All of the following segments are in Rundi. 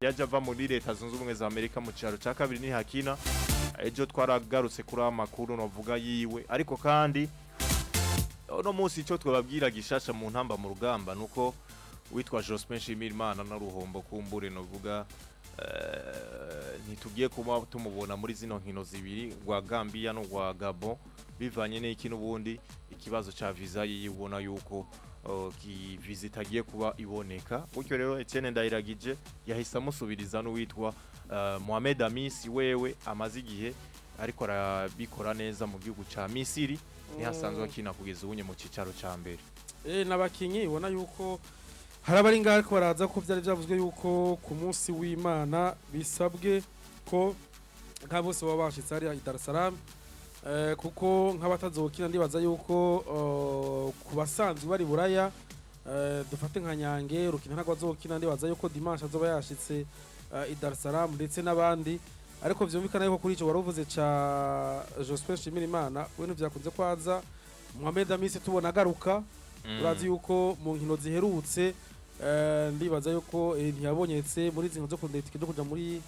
Yaje ava muri Leta Zunze Ubumwe za Amerika mu cicaro ca kabiri ni hakina. Ejo twaragarutse kuri amakuru novuga yiwe, ariko kandi uno munsi icyo twababwira gishasha mu ntamba mu rugamba nuko witwa Jospin Nshimirimana na Ruhombo kumbure novuga ntitugiye kuba tumubona muri zino nkino zibiri, rwa Gambia no rwa Gabon, bivanye n'iki n'ubundi ikibazo ca visa yiwe, ubona yuko ki visa itagiye kuba iboneka. Gutyo rero Etienne Ndayiragije yahise amusubiriza n'uwitwa Mohamed Amisi, wewe amaze igihe ariko arabikora neza mu gihugu ca Misiri, niho asanzwe akina kugeza ubunye mu cicaro ca mbere. N'abakinyi ubona yuko hari abari ngaho ariko baraza, ko byari byavuzwe yuko ku munsi w'Imana bisabwe ko nka bose baba bashitse hariya i Dar es Salaam, kuko nk'abatazokina ndibaza yuko ku basanzwe bari Buraya, dufate nka Nyange rukina ntabwo azokina, ndibaza yuko dimanche azoba yashitse i Dar es Salaam ndetse n'abandi. Ariko vyumvikana yuko kuri ico wari uvuze ca Jospin Nshimirimana, we ntivyakunze kwaza. Mohamed Amisi tubona agaruka. Urazi yuko mu nkino ziherutse ndibaza yuko ntiyabonetse muri izi nkino zo kurondera itike zo kuja muri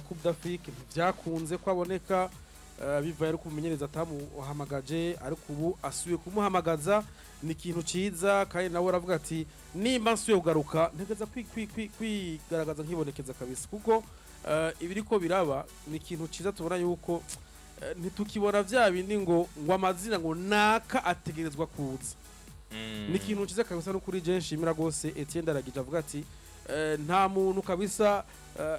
Coupe d'Afrique, ntivyakunze ko aboneka, bivaye ariko umumenyereza atamuhamagaje, ariko ubu asubiye kumuhamagaza ni ikintu ciza. Kandi nawe aravuga ati: "Nimba nsubiye kugaruka, ntegeza kwigaragaza nkibonekeza kabisa," kuko ibiriko biraba ni ikintu ciza. Tubona yuko ntitukibona vya bindi ngo amazina ngo naka ategerezwa kuza. Ni ikintu cyiza kabisa. No kuri je nshimira rwose Etienne Ndayiragije, avuga ati nta muntu kabisa,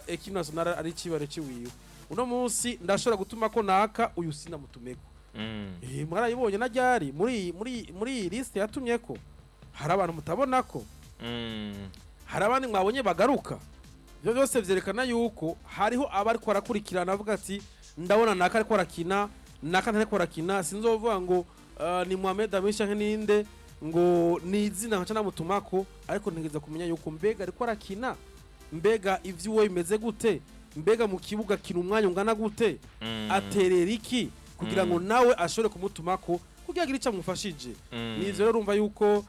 équipe nationale ari cibare ciwiwe, uno munsi ndashobora gutuma ko naka uyu sinamutumeko. Mwarayibonye na ryari muri iyi liste yatumye ko hari abantu mutabona ko hari abandi mwabonye bagaruka. Ibyo byose vyerekana yuko hariho abariko barakurikirana, avuga ati: "Ndabona naka ariko arakina, naka ntariko arakina, sinzovuga ngo ni Mohamed Amish canke ninde ngo ni izina nkaca namutumako, ariko ntegeza kumenya yuko mbega ariko arakina, mbega ivy'iwe bimeze gute, mbega mu kibuga kina umwanya ungana gute, aterera iki," kugira ngo nawe ashobore kumutumako kugira agire icyo amufashije. Nivyo rero, urumva yuko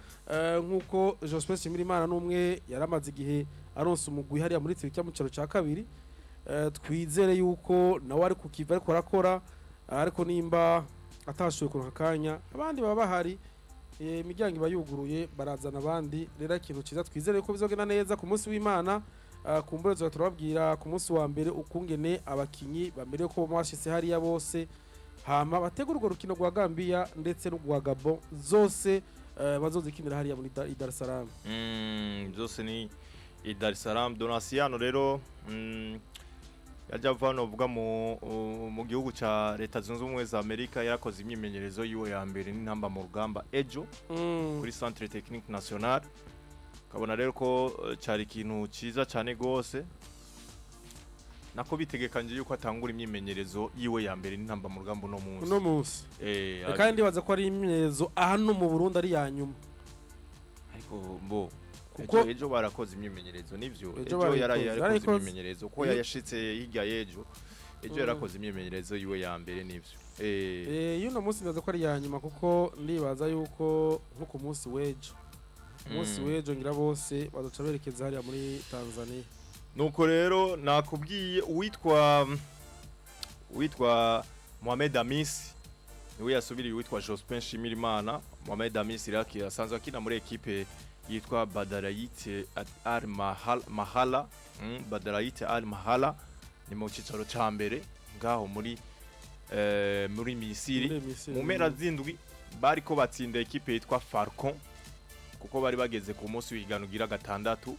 nkuko Jospin Nshimirimana n'umwe yaramaze igihe aronse umugwi hariya muri Turkiya mu cicaro ca kabiri, twizere yuko nawe ari ku kiva ariko arakora. Ariko nimba atashoboye kuronka akanya, abandi baba bahari, imiryango iba yuguruye, barazana abandi. Rero ikintu ciza, twizere yuko bizogenda neza ku munsi w'Imana. Kumbure tuba turababwira ku munsi wa mbere ukungene abakinyi bamerewe, ko bashitse hariya bose, hama bategura urwo rukino rwa Gambia ndetse n'urwa Gabon, zose bazozikinira hariya muri i Dar es Salaam. Zose ni i Dar es Salaam. Donasiano rero yaje ava novuga mu gihugu ca Leta Zunze Ubumwe za Amerika, yarakoze imyimenyerezo yiwe ya mbere n'intamba mu rugamba ejo kuri Centre Technique National. Kabona rero ko cari ikintu ciza cane gose, nako bitegekanje yuko atangura imyimenyerezo yiwe ya mbere n'intamba mu rugamba uno munsi. Uno munsi. Kandi ndibaza ko ari imyimenyerezo hano mu Burundi ari ya nyuma. Ariko mbo ejo barakoze imyimenyerezo nivyo. Ejo ejo barayikoze, yarakoze barayikoze. imyimenyerezo ko yashitse hirya y'ejo. Ejo yarakoze imyimenyerezo yiwe ya mbere nivyo. Y'uno munsi ndibaza ko ari ya nyuma, kuko ndibaza yuko nko ku munsi w'ejo, umunsi w'ejo ngira bose bazoca berekeza hariya muri Tanzania. Nuko rero nakubwiye uwitwa Mohamed Amis niwe yasubiriye uwitwa Jospin Nshimirimana. Mohamed Amis rero asanzwe akina muri ekipe yitwa Badarayite Al Mahala, Badarayite Al Mahala, ni mu cicaro ca mbere ngaho muri Misiri. Muri Misiri. Mu mpera z'indwi bariko batsinda ekipe yitwa Falcon, kuko bari bageze ku munsi w'igano ugira gatandatu.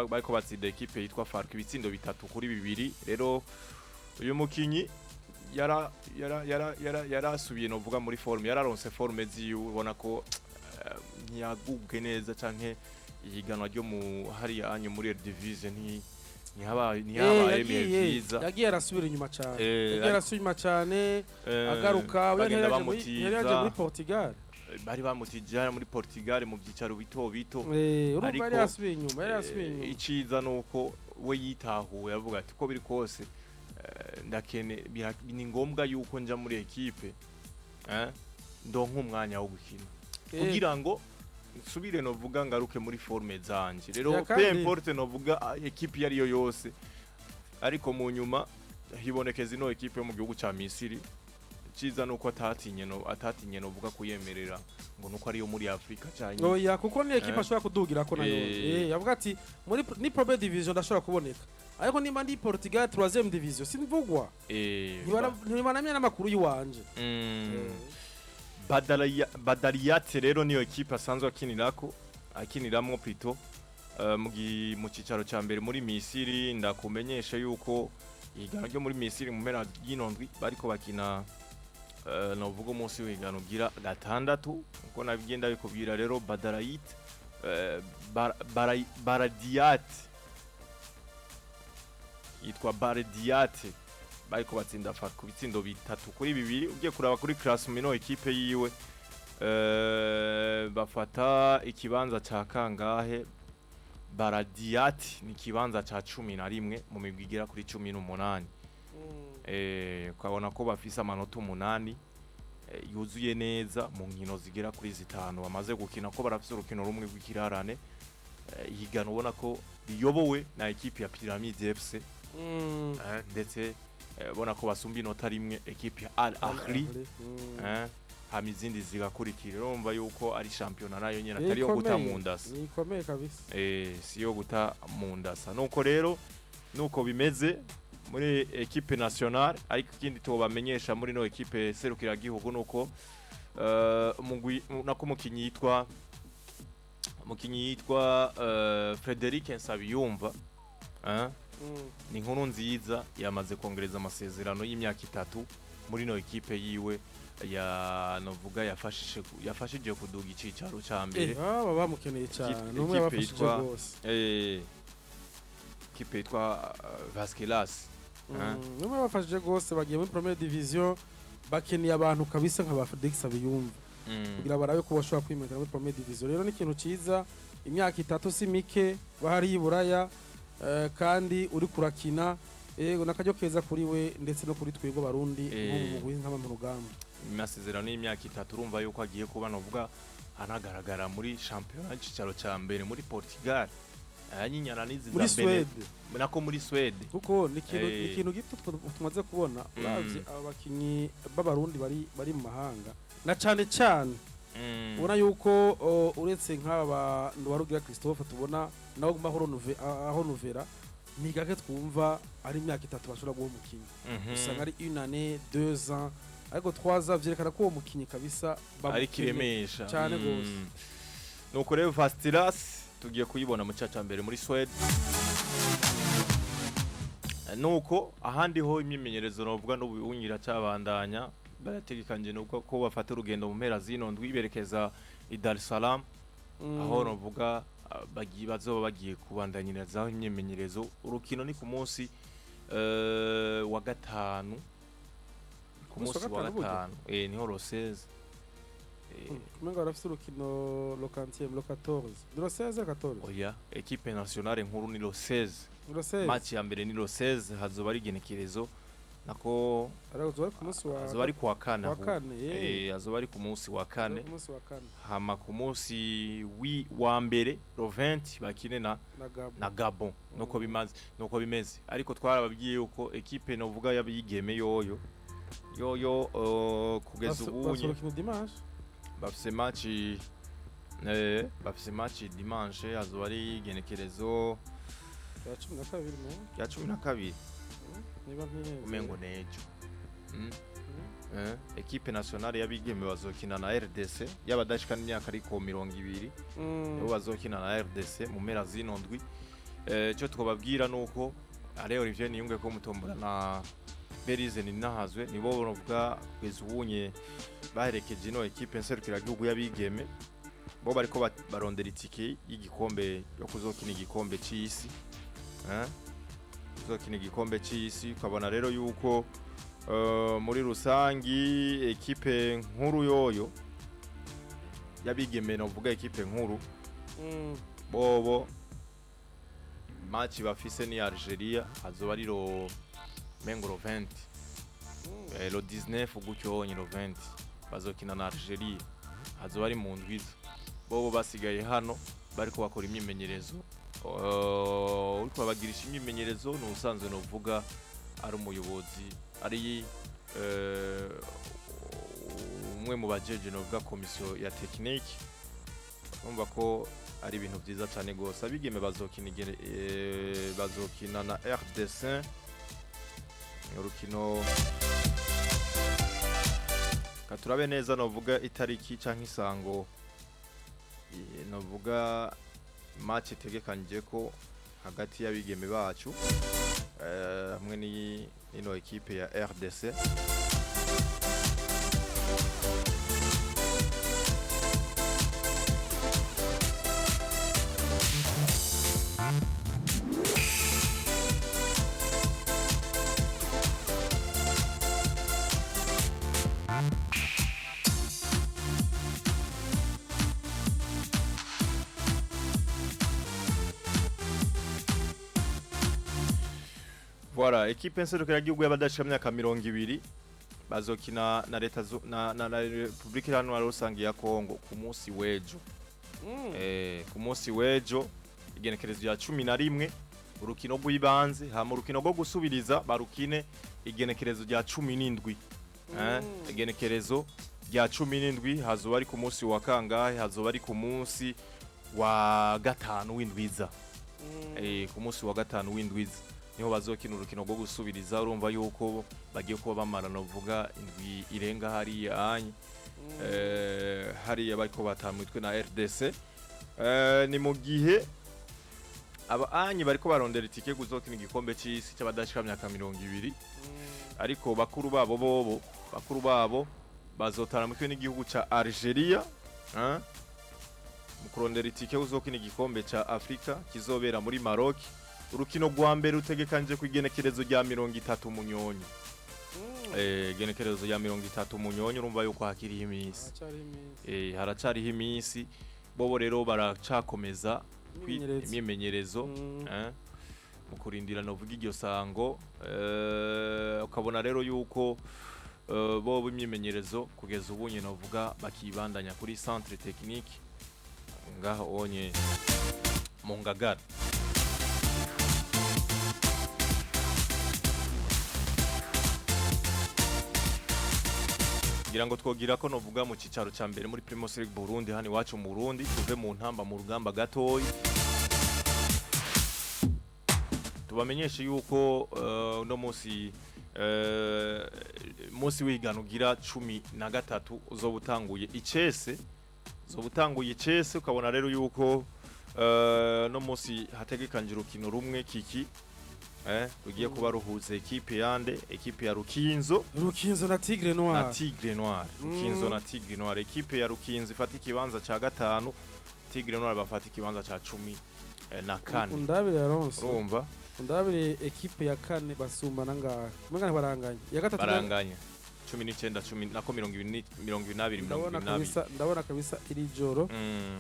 Bariko batsinda ekipe yitwa Falcon ibitsindo 3-2. Rero uyu mukinyi yara yara yara yara yarasubiye novuga muri forme, yararonse forme ziwe, ubona ko ntiyagubwe neza canke ihiganwa ryo mu hariya anyu muri Eredivisie ntihabaye ibihe vyiza. Yagiye arasubira inyuma cyane. Yagiye arasubira inyuma cyane, agaruka. Bagenda Yari yaje bamutiza. muri Portugal. Bari bamutije hariya muri Portugal mu byicaro bito bito. Urumva Ariko, yari yasubiye inyuma, yari yasubiye inyuma. Iciza nuko we yitahuye, avuga ati: "Uko biri kose ndakene ni ngombwa yuko nja muri ekipe ndonka umwanya wo gukina kugira ngo nsubire novuga ngaruke muri forme zanje. Rero Ya peu kandi- importe novuga ekipe iyo ariyo yose, ariko mu nyuma hibonekeza ino ekipe yo mu gihugu ca Misiri. Ciza nuko atatinye, no atatinye novuga kuyemerera ngo nuko ariyo muri Afrika canke Oya, kuko ni ekipe Eh. ashobora kudugira ko nayo. Yavuga ati muri ni première division ndashobora kuboneka, ariko nimba ndi Portugal troisième division simvugwa. Ntibaramenya n'amakuru y'iwanje. Badariyate rero niyo ekipe asanzwe akinirako, akiniramwo plutôt, mu cicaro ca mbere muri Misiri. Ndakumenyesha yuko ihiganwa ryo muri Misiri mu mpera y'ino ndwi bariko bakina, novuga umunsi w'ihiganwa ugira gatandatu, uko nabigenda bikubwira. Rero Badarayit, Baradiate, yitwa Baradiate, bariko batsinda ku bitsindo 3-2. Ugiye kuraba kuri classement, ino ekipe yiwe bafata ikibanza ca kangahe? Baradiat ni ikibanza ca 11 mu migwi igera kuri 18. Ukabona ko bafise amanota 8 yuzuye neza mu nkino zigera kuri zitanu bamaze gukina, ko barafise urukino rumwe rw'ikirarane. Ihiganwa ubona ko riyobowe na ekipe ya Pyramide FC, ndetse ubona ko basumba inota rimwe ekipe ya Al Ahly, hama izindi zigakurikira. Urumva yuko ari shampiyona nayo nyene atari yo guta mu ndasa. Nikomeye kabisa. Si yo guta mu ndasa. Nuko rero nuko bimeze muri ekipe nationale. Ariko ikindi tobamenyesha muri no ekipe serukiragihugu nuko umugwi nako umukinyi yitwa Frederic Nsabiyumva, ni inkuru nziza, yamaze kongereza amasezerano y'imyaka 3 muri no ekipe yiwe ya novuga yafashije kuduga icicaro ca mbere. Baba bamukeneye cyane. Ekipe Ni umwe yabafashije rwose. Ekipe yitwa Vasquelas. Ni umwe yabafashije rwose. Bagiye muri première division, bakeneye abantu kabisa nka ba Frederic Sabiyumva kugira barabe ko bashobora kwimetera muri première division. Rero ni ikintu ciza, imyaka 3 si mike bahari i Buraya, kandi uri kurakina. Yego, n'akaryo keza kuri we ndetse no kuri twebwe Abarundi mu mugwi nk'aba mu rugamba. Amasezerano y'imyaka 3, urumva yuko agiye kuba novuga anagaragara muri shampiyona y'icicaro ca mbere muri Portugal, ayanyinyana n'izi Muri za Benin. Suède. Nako muri Suède. Kuko ni ikintu ni ikintu gito tumaze kubona uravye aba bakinyi b'Abarundi bari mu mahanga na cane cane ubona yuko uretse nk'aba Nduwarugira Christophe tubona nawe aho Nuvera, ni gake twumva ari imyaka 3 bashobora guha umukinyi. Usanga ari une année, 2 ans, ariko 3 ans vyerekana ko uwo mukinyi kabisa Ari bamukeneye kiremesha cane gose. Nuko rero Vastilas tugiye kuyibona mu caca mbere muri Suède. Nuko ahandi ho imyimenyerezo novuga n'ubu cyabandanya, barategekanye nuko ko bafata urugendo mu mpera zino ndwi berekeza i Dar es Salaam, aho novuga bagiye bazoba bagiye kubandanyirizaho imyimenyerezo. Urukino ni ku munsi wa gatanu, ku Munsi wa munsi wa gatanu burya? gatanu, niho le 16. Umenga barafise urukino le quantième, le 14, le 16, le 14. Oya, equipe nationale nkuru ni le 16. Le 16. Match ya mbere ni le 16, hazoba ari igenekerezo nako Ariko zoba ari ku munsi wa hazoba ari kuwa kane wa ahubwo. kane. Hazoba ari ku munsi wa kane. Ku munsi wa kane. Hama ku munsi wa mbere, le 20, bakine na Na Gabon. na Gabon. Nuko bimaze, nuko bimeze. Ariko twarababwiye yuko equipe novuga y'abigeme yoyo kugeza Bafise ubunye urukino dimanche. Bafise match dimanche, hazoba ari igenekerezo Ya 12 no rya 12. Niba ntihenze. Umengo nejo. Equipe nationale y'abigeme bazokina na RDC y'abadashika n'imyaka ariko 20. Nibo bazokina na RDC mu mpera zino ndwi. Icyo twababwira nuko Alain Olivier Niyunge ko mutombora na Berize Ninahazwe nibo bavuga kugeza ubunye baherekeje ino equipe nserukiragihugu y'abigeme. Bo bariko barondera itike y'igikombe yo kuzokina igikombe c'isi, kuzokina igikombe c'isi. Ukabona rero yuko muri rusangi ekipe nkuru yoyo y'abigeme, novuga ekipe nkuru, bobo match bafise ni Algeria, azoba ari le mengo le 20, le 19 gutyo honye, le 20 bazokina na Algeria, azoba ari mu ndwiza. Bobo basigaye hano bariko bakora imyimenyerezo. Uriko babagirisha imyimenyerezo ni ubusanzwe novuga ari umuyobozi, ari umwe mu bajeje novuga komisiyo ya technique. Urumva ko ari ibintu byiza cyane gose. Abigeme bazokina bazokina na RDC urukino. Katurabe neza novuga itariki canke isango, novuga match itegekanije ko hagati y'abigeme bacu hamwe n'ino ekipe ya RDC. Voilà, ekipe nserukiragihugu y'abadashika myaka 20 bazokina na leta na Republika Iharanira Rusange ya Kongo ku munsi w'ejo. Ku munsi w'ejo igenekerezo rya 11, urukino rw'ibanze, hama urukino rwo gusubiriza barukine igenekerezo rya 17. Igenekerezo rya 17 hazoba ari ku munsi wa kangahe? Hazoba ari ku munsi wa gatanu w'indwiza. Ku munsi wa gatanu w'indwiza niho bazokina urukino rwo gusubiriza. Urumva yuko bagiye kuba bamara novuga indwi irenga hariya anye, hariya bariko batamwitwe na RDC. Ni mu gihe aba anyi bariko barondera itike kuzokina igikombe c'isi c'abadashika myaka 20, ariko bakuru babo bobo, bakuru babo bazotara n'igihugu ca Algeria, eh? Mu kurondera itike uzokina igikombe ca Afrika kizobera muri Maroc. Urukino rwa mbere rutegekanije ku igenekerezo rya 30 Munyonyo. Igenekerezo rya 30 Munyonyo, urumva yuko hakiriho iminsi. Haracyariho iminsi. Haracariho iminsi. Bobo rero baracakomeza Imyimenyerezo. imyimenyerezo, mu kurindira novuga iryo sango. Ukabona rero yuko bobo imyimenyerezo kugeza ubu nyine novuga bakibandanya kuri centre technique ngaho onye mu Ngagara. Ngira ngo twogira ko novuga mu cicaro ca mbere muri Primus League Burundi, hano iwacu mu Burundi, tuve mu ntamba mu rugamba gatoyi, tubamenyeshe yuko uno munsi, munsi w'igana ugira 13 uzoba utanguye icese, uzoba utanguye icese. Ukabona rero yuko no munsi hategekanje urukino rumwe kiki rugiye kuba ruhuza ekipe yande? Ekipe ya Rukinzo. Rukinzo na Tigre Na Noir. Tigre Noir. Rukinzo na Tigre Noir. Ekipe ya Rukinzo ifata ikibanza ca gatanu, Tigre Noir bafata ikibanza ca 14. Undabire Alonso. Urumva. Undabire ekipe ya kane basumbana ngaha, umenga baranganya iya gatatu Baranganya 19, cumi nako 22, Ndabona 22. kabisa, ndabona kabisa iri joro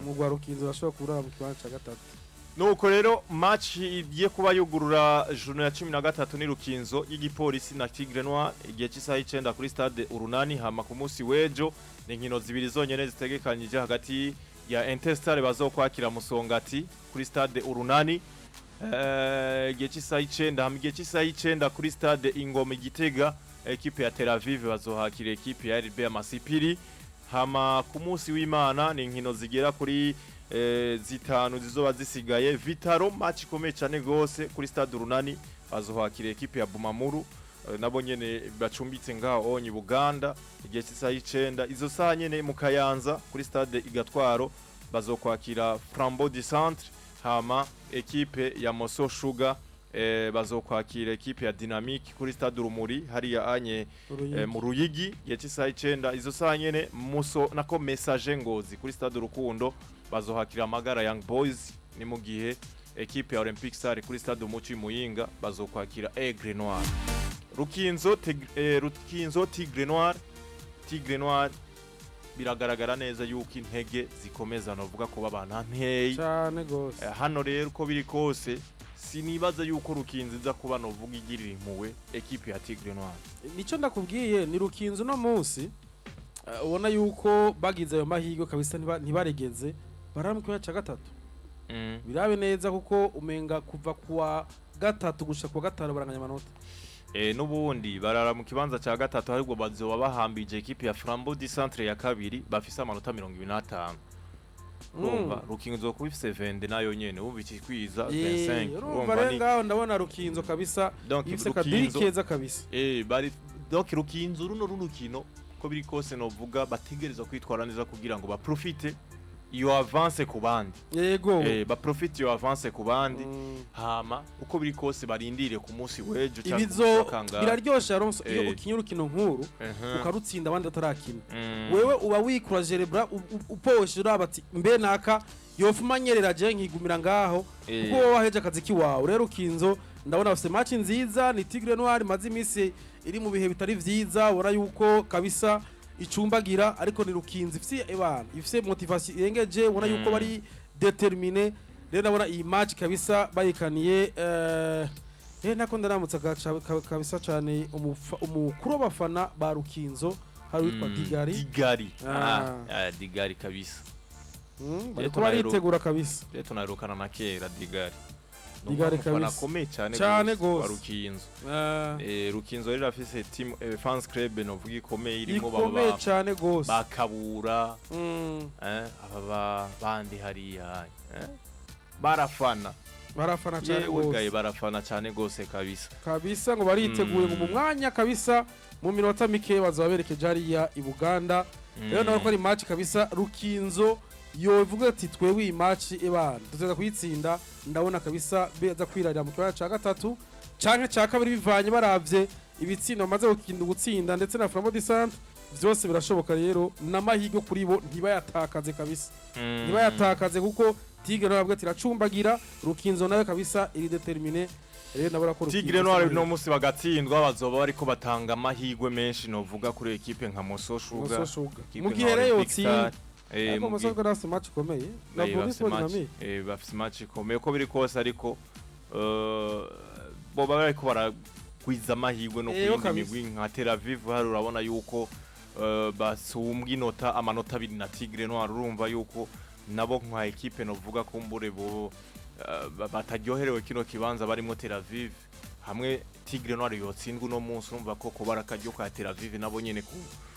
umugwa Rukinzo bashobora kurara mu kibanza ca gatatu. Nuko rero match igiye kuba yugurura journée ya 13 ni Rukinzo y'igipolisi na Tigre Noir igihe cy'isaha 9 kuri stade Urunani. Hama ku munsi w'ejo ni inkino zibiri zonyene zitegekanyije hagati ya Interstar bazokwakira Musongati kuri stade Urunani igihe cy'isaha 9. Hama igihe cy'isaha 9 kuri stade Ingoma Igitega, ekipe ya Tel Aviv bazohakira ekipe ya RB Amasipiri. Hama ku munsi w'Imana ni inkino zigera kuri zitanu zizoba zisigaye. Vitaro, match ikomeye cyane gose, kuri stade Urunani bazohakira ekipe ya Bumamuru, nabo nyene bacumbitse ngaho onye Buganda igihe cy'isaha 9. Izo saha nyene mu Kayanza kuri stade Igatwaro bazokwakira Flambeau du Centre. Hama ekipe ya Moso Sugar bazokwakira ekipe ya Dynamique kuri stade Urumuri hariya anye mu Ruyigi igihe cy'isaha 9. Izo saha nyene muso nako Message Ngozi kuri stade Urukundo bazohakira Amagara Young Boys. Ni mu gihe ekipe ya Olympic Star kuri stade Umuco Muyinga bazokwakira Aigle Noir. Rukinzo Rukinzo Tigre Noir, Tigre Noir biragaragara neza yuko intege zikomeza novuga kuba abantu nteyi Cane gose. Hano rero uko biri kose sinibaza yuko Rukinzo iza kuba novuga igirira impuhwe ekipe ya Tigre Noir. Nico ndakubwiye, ni Rukinzo uno munsi ubona yuko bagize ayo mahirwe kabisa ntibaregeze. Barara mu kibanza ca gatatu. Birabe neza, kuko umenga kuva kuwa gatatu gushika kuwa gatanu baranganya amanota. N'ubundi barara mu kibanza ca gatatu, ahubwo bazoba bahambije ekipe ya Flambeau du Centre ya kabiri, bafise amanota 25. Urumva Rukinzo kuba ifise 20 nayo nyene, wumva ikikwiza 25. Urumva rero ngaho ndabona Rukinzo kabisa Donc ifise kadiri Rukinzo keza kabisa. Bari donc Rukinzo runo runukino ko biri kose novuga bategerezwa kwitwara neza kugira ngo baprofite iyo avance ku bandi. Baprofite iyo avance ku bandi. Hama uko biri kose barindire ku munsi w'ejo canke ku Ibizo munsi wa kangahe. Biraryoshe Alonso iyo ukinye urukino nkuru ukarutsinda abandi batarakina. Wewe uba wikura jerebra uposhe uraba ati mbe naka yofuma nyerera je nkigumira ngaho, kuko wowe waheje akazi kiwawe. Rero Rukinzo ndabona bafise match nziza, ni Tigre Noir imaze iminsi iri mu bihe bitari vyiza, ubona yuko kabisa icumbagira, ariko ni Rukinzo ifise ebana ifise motivation irengeje, ubona yuko bari déterminé. Rero ndabona iyi match kabisa bayikaniye. Nako ndaramutse kabisa cane umukuru w'abafana ba Rukinzo, hari witwa Digari. Digari. Ah. Ah, Digari kabisa. Bariko baritegura kabisa. Rero tunarukana na kera Digari. Digari Umufana kabisa. akomeye cyane Cane gose wa gose. Rukinzo. Ah, Rukinzo rero afise team, fans club novuga ikomeye irimo ikomeye baba cane gose. bakabura, aba bandi hariya, barafana. Barafana cane Yewe gaye, gose. barafana cyane gose kabisa. Kabisa ngo bariteguye ngo mu mwanya kabisa, mu minota mike bazaba berekeje hariya i Buganda. Rero nawe ko ari match kabisa Rukinzo yovuga ati twebwe iyi match ebana duteza kuyitsinda. Ndabona kabisa beza kwirarira mu kibanza ca gatatu canke ca kabiri, bivanye baravye ibitsindo bamaze gutsinda ndetse na Flambeau du Centre, vyose birashoboka. Rero n'amahirwe kuri bo, ntibayatakaze kabisa, ntibayatakaze, kuko Tigre nawe avuga ati iracumbagira, Rukinzo nawe kabisa iri déterminé. Rero ndabona ko Rukinzo Tigre Noir ifise no musi bagatsindwa bazoba bariko batanga amahirwe menshi novuga kuri ekipe nka Moso Sugar. Moso Sugar. Ekipe Mu nka gihe rero Olympic yotsinda Star. ariko mu Moso gihe Sugar afise match ikomeye na Police bafise Sport match, Dynamique. Bafise match ikomeye uko biri kose, ariko boba bariko baragwiza amahirwe no Yego kuyindi kabisa. migwi nka Tel Aviv. Hari urabona yuko basumbwa inota amanota 2 na Tigre Noir. Urumva yuko nabo nka ekipe novuga kumbure bo bataryoherewe kino kibanza barimo Tel Aviv. Hamwe Tigre Noir yotsindwa uno munsi, urumva ko kuba akaryo ka Tel Aviv nabo nyene ku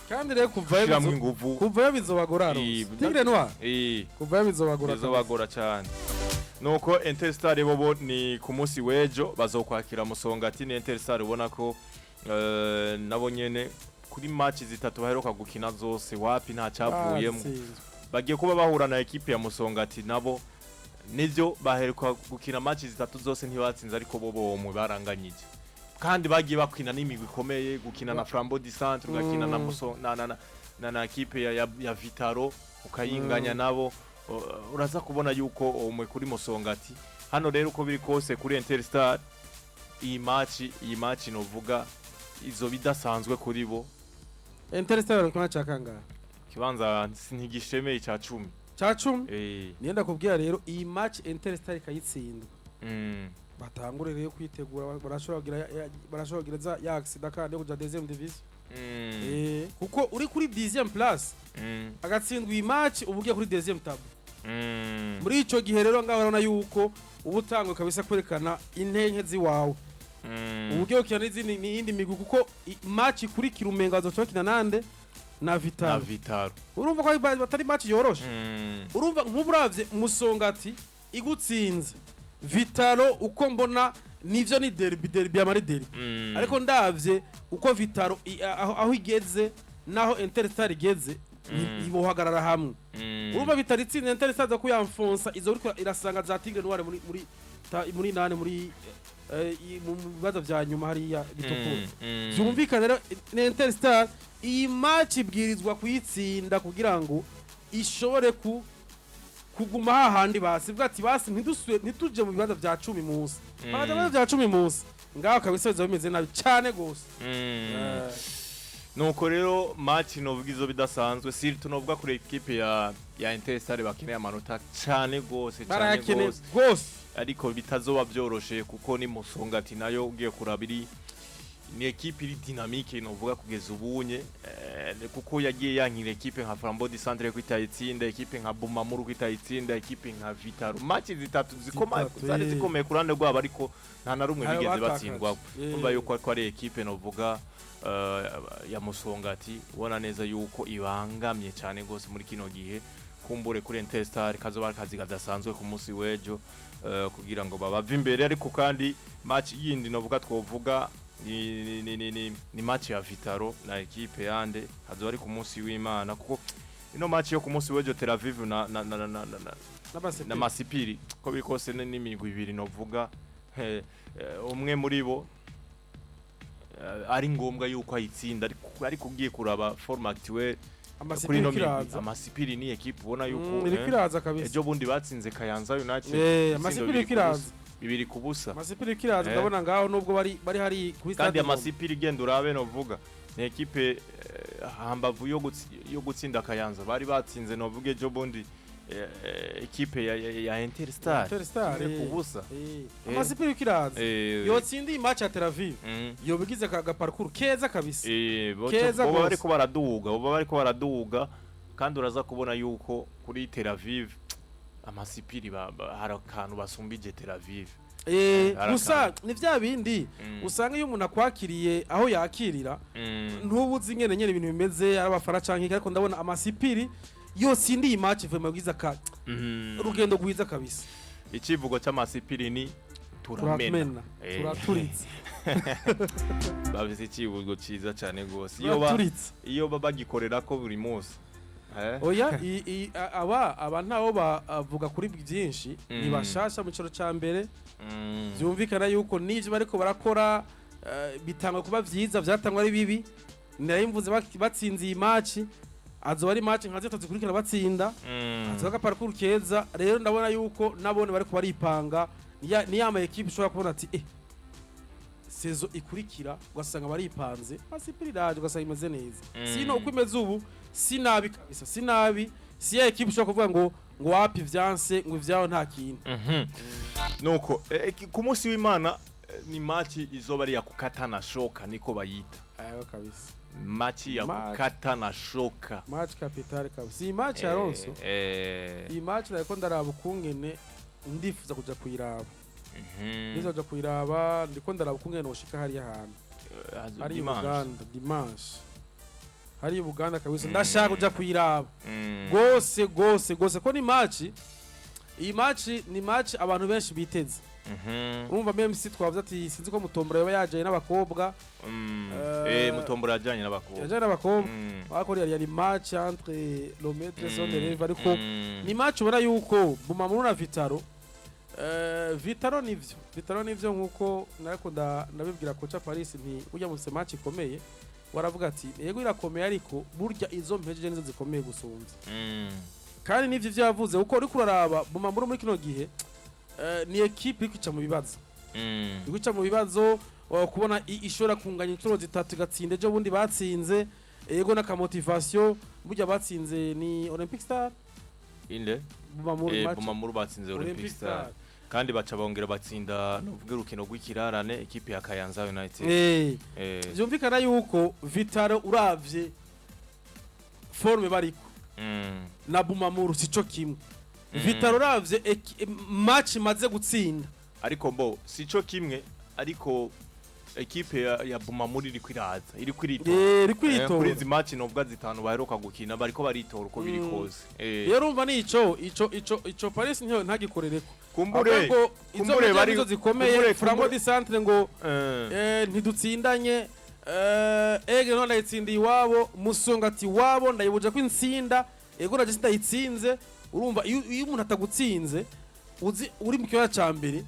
Kandi rero kuvayo gushiramwo inguvu. Kuvayo bizobagora. Tigre Noir kuvayo bizobagora kabisa. Bizobagora cyane. Nuko Interstar bobo ni ku munsi w'ejo bazokwakira Musongati. Ni Interstar ubona ko nabo nyene kuri match zitatu baheruka gukina zose wapi, nta cyavuyemo. Batsinzwe. Bagiye kuba bahura na ekipe ya Musongati, nabo nivyo baheruka gukina match zitatu zose ntibatsinze, ariko bo bomwe baranganyije, kandi bagiye bakina n'imigwi ikomeye, gukina na Flambeau du Centre, ugakina na Muso na ekipe ya Vitaro ukayinganya nabo. Uraza kubona yuko umwe kuri Musongati hano. Rero uko biri kose kuri Interstar iyi match novuga izo bidasanzwe kuri bo. Interstar bari kumwe cya kangahe? Kibanza ntigishemeye cya 10. Cya 10. Niyo kubwira rero iyi match Interstar ikayitsindwa, batangure rero kwitegura, barashobora kugira za ya accident kandi yo kuja deuxième division. Kuko uri kuri 10e place, agatsindwa iyi match, uba ugiye kuri deuxième tableau. Muri ico gihe rero ngaho urabona yuko uba utangwe kabisa kwerekana intenke ziwawe, uba ugiye gukina n'izindi n'iyindi migwi, kuko match ikurikira umenga bazoca bakina nande? Na Na Vitalo. Vitalo. Urumva ko batari match yoroshe. Urumva nk'uburavye Musongati igutsinze, Vitalo uko mbona nivyo ni derby, derby yamara derby, ariko ndavye uko Vitalo aho igeze naho Interstar igeze, ibohagarara hamwe. Urumva Vitalo itsinze Interstar za kuyamfonsa izo uriko irasanga za Tigre Noir muri nane muri mu bibazo vya nyuma hariya bitukura. Vyumvikana rero ni Interstar iyi match ibwirizwa kuyitsinda kugira ngo ishobore kuguma hahandi. Basi bwa ati basi ntidusubire ntituje mu bibanza vya 10 munsi, bakaja mu bibanza vya 10 munsi ngaho kabisa bizoba bimeze nabi cane gose. Nuko rero match novuga izo bidasanzwe, surtout novuga kuri equipe ya Interstar bakeneye amanota cane gose cane Barayakeneye gose, gose. Ariko bitazoba byoroshe kuko ni Musongati nayo ugiye kuraba iri ni equipe iri dynamique novuga kugeza ubunye. Kuko yagiye yankira ekipe nka Flambeau du Centre ko itayitsinda, ekipe nka Bumamuru ko itayitsinda, ekipe nka Vitaro, match zitatu zikomeye Zitatu, zari zikomeye ku ruhande rwabo, ariko nta na rumwe Ntayo bigeze batakaje. batsindwa. Umva yuko ko ari ekipe novuga ya Musongati, ubona neza yuko ibangamye cyane gose muri kino gihe. Kumbure kuri Interstar kazoba ari akazi kadasanzwe ku munsi w'ejo kugira ngo babave imbere. Ariko kandi match yindi novuga twovuga ni match ya Vitaro na ekipe yande, hazoba ari ku munsi w'Imana, kuko ino match yo ku munsi w'ejo, Tel Aviv na N'amasipiri. na Masipiri, ko biri kose n'imigwi ibiri novuga umwe muri bo ari ngombwa yuko ayitsinda, ariko ugiye kuraba forme actuelle kuri Amasipiri ino migwi, kiraza. Amasipiri ni ekipe ubona yuko Iriko iraza kabisa. Ejo bundi batsinze Kayanza United ibitsindo Amasipiri bibiri ku kiraza. busa. 2-0. Amasipiri kiraza. Ndabona ngaho nubwo bari hari kuri Kandi stade Ngoma. Amasipiri, genda urabe, novuga ni ekipe hambavu yo gutsinda Kayanza, bari batsinze novuga ejo bundi ekipe ya Interstar Interstar, kimwe ku busa. Amasipiri kiraza. Yotsinda iyi match ya Tel Aviv, yobigize ka parcours keza kabisa. Keza Boba gose. bariko baraduga, boba bariko baraduga, kandi uraza kubona yuko kuri Tel Aviv Amasipiri hari akantu basumbije Tel Aviv. Hari Gusa akantu. ni vya bindi usanga iyo umuntu akwakiriye aho yakirira, ntubuzi ingene nyene ibintu bimeze, ari abafana canke iki, ariko ndabona Amasipiri yotsinda iyi match vraiment yogize aka urugendo rwiza kabisa. Icivugo c'Amasipiri ni turamena. Turamena. Turaturitse. Bafise icivugo ciza cane gose Turaturitse. iyo bagikorera ko buri munsi. Oya, aba ntawo bavuga kuri byinshi, ni bashasha mu cicaro ca mbere. Vyumvikana yuko n'ivyo bariko barakora bitangwa kuba vyiza, vyatangwa ari bibi. Nari mvuze batsinze iyi match, azoba ari match nka zitatu zikurikira batsinda, azoba aga parcours keza. Rero ndabona yuko nabone bariko baripanga, ni ya ma equipe ushobora kubona ati saison ikurikira ugasanga baripanze. Masipiri iraje ugasanga imeze neza. Sino uko imeze ubu si nabi kabisa, si nabi, si ya equipe ushobora kuvuga ngo wapi, vyanse, ngo ivyaho nta kintu. Nuko ku munsi w'Imana ni match izoba ari ya kukata na shoka, niko bayita. Ayo kabisa. Match ya Match. kukata na shoka. Match capital kabisa iyi match ya Alonso. Iyi match nariko ndaraba ukungene ndifuza kuja kuyiraba. Ndifuza kuja kuyiraba, ndiko ndaraba ukungene noshika hariya hantu hari Dimanche. Uganda dimanche, hari Uganda kabisa. Ndashaka kuja kuyiraba gose gose gose, ko ni match, iyi match ni match abantu benshi biteze. Urumva même si twavuze ati sinzi ko Mutombora yoba yajaye n'abakobwa. Mutombora yajanye n'abakobwa. Yajaye n'abakobwa. Ariko yari match entre le maître son élève, ariko ni match ubona yuko Bumamuru na Vitaro, Vitaro nivyo, Vitaro nivyo, nkuko nariko ndabibwira kocha Paris nti burya mufise match ikomeye, waravuga ati yego irakomeye, ariko burya izo mpejeje nizo zikomeye gusumvya. Kandi nivyo ivyo yavuze, kuko uriko uraraba Bumamuru muri kino gihe ni equipe iri kwica mu bibazo, iri guca mu bibazo, kubona ishobora kunganya inshuro zitatu igatsinda ejo bundi batsinze, yego n'aka motivation burya batsinze ni Olympic Star. Inde? Bumamuru match. Bumamuru batsinze Olympic Star, kandi baca bongera batsinda novuga urukino rw'ikirarane ekipe ya Kayanza United. Vyumvikana yuko Vitaro uravye forme bariko na Bumamuru sico kimwe. Vitaro uravye match imaze gutsinda. Ariko mbo sico kimwe, ariko ekipe ya Bumamuru iriko iraza, iriko iritora. Iri Kuri kwitora. izi match novuga zitanu baheruka gukina, bariko baritora uko biri kose. Rero urumva nico ico Paris ntiyo ntagikorereko. Kumbure Ahubwo izo kumbure media nizo zikomeye. Flambeau du Centre ngo ntidutsindanye, ege none ndayitsindiye iwabo, Musonga ati iwabo ndayibuje ko intsinda, ego naje sindayitsinze. Urumva iyo umuntu atagutsinze uzi uri mu kibanza ca mbere,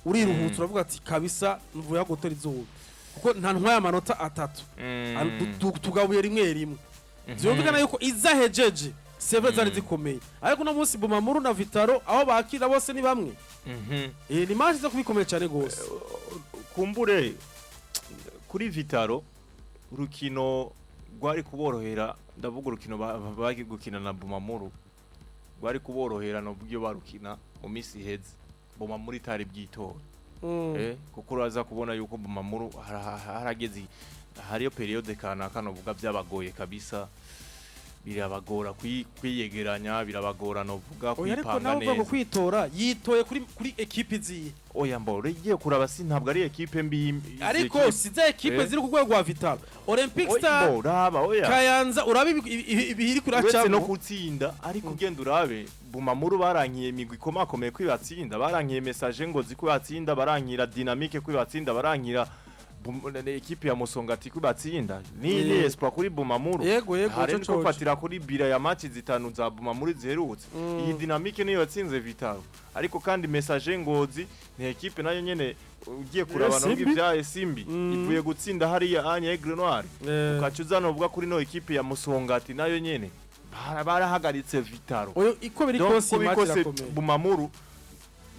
uriruhutsa, uravuga ati kabisa mvuye aho gutora izuba, kuko nta ntwaye amanota atatu. Tugabuye rimwe rimwe. Vyumvikana yuko izahejeje seve zari zikomeye, ariko uno munsi Bumamuru na Vitaro aho bakira bose ni bamwe. Ni match zo kubikomeye cyane gose. Kumbure kuri Vitaro urukino rwari kuborohera, ndavuga urukino bari gukina na Bumamuru rwari kuborohera nubwo iyo barukina mu minsi iheze Bumamuru itari bwitora. Kuko uraza kubona yuko Bumamuru harageze Hariyo période kanaka novuga byabagoye kabisa, birabagora kwiyegeranya, birabagora novuga Oya, ariko kwipanga nawe uvuga ngo neza. kwitora, yitoye kuri ekipe iziye. Oya, mboro igiye kuraba, si ntabwo ari ekipe mbi izi Ariko ekipe. si za ekipe ziri ku rwego rwa Vital'O, Olympic Oya, Star, mbo, raba, oya. Kayanza, urabe ibiri Uretse no kuracamo. gutsinda, ariko ugenda urabe Bumamuru, barankiye imigwi ikomakomeye kwibatsinda, barankiye Messager Ngozi kwibatsinda, barankira Dynamique kwibatsinda, barankira ekipe ya Musongati kwibatsinda, ni espoir kuri Bumamuru. Yego, Hari ico niko coco. fatira kuri bira ya match zitanu za Bumamuru ziherutse. Iyi Dynamique niyo yatsinze Vital'O, ariko kandi Messager Ngozi ni ekipe nayo nyene ugiye kuraba Simbi. nubwo ibya Simbi ivuye gutsinda hariya anye Aigle Noir, ukaca uzana uvuga kuri no ekipe ya Musongati nayo nyene barahagaritse Vital'O. Oyo iko biri Donc, kose uko iyi match biri kose, irakomeye. Bumamuru